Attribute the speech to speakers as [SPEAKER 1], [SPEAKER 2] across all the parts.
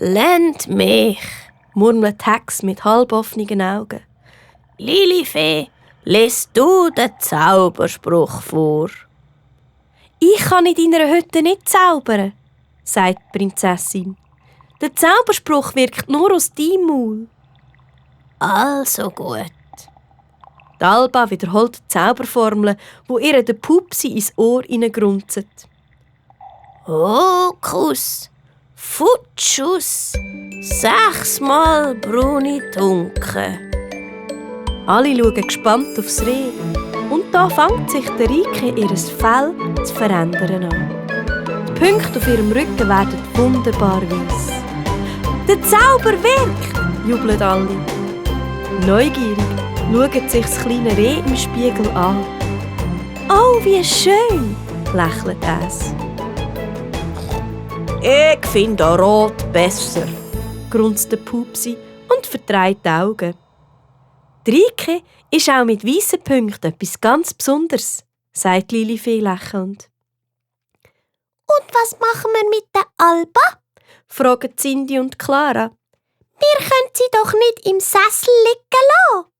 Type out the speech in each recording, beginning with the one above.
[SPEAKER 1] «Lend mich», murmelt Hex mit halboffenen Augen. «Lilifee, lies du den Zauberspruch vor.» «Ich kann in deiner Hütte nicht zaubern», sagt die Prinzessin. «Der Zauberspruch wirkt nur aus deinem Maul.» «Also gut.» Die Alba wiederholt die Zauberformel, wo ihr der Pupsi ins Ohr hineingrunzt. «Hokus, Futschus, 6-mal brune Tunke.» Alle schauen gespannt aufs Reh. Und da fängt sich der Rike ihr Fell zu verändern an. Die Punkte auf ihrem Rücken werden wunderbar weiss. «Der Zauber wirkt!» jubeln alle. Neugierig schaut sich das kleine Reh im Spiegel an. «Oh, wie schön!» lächelt es. «Ich finde Rot besser», grunzt der Pupsi und verdreht die Augen. Die Rike ist auch mit weißen Punkten etwas ganz Besonderes, sagt Lilifee lächelnd. «Und was machen wir mit der Alba?» fragen Cindy und Clara. «Wir können sie doch nicht im Sessel liegen lassen.»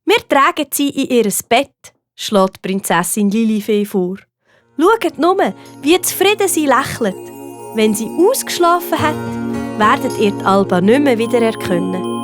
[SPEAKER 1] «Wir tragen sie in ihr Bett», schlägt Prinzessin Lilifee vor. «Schaut nur, wie zufrieden sie lächelt. Wenn sie ausgeschlafen hat, werdet ihr die Alba nicht mehr wiedererkennen.»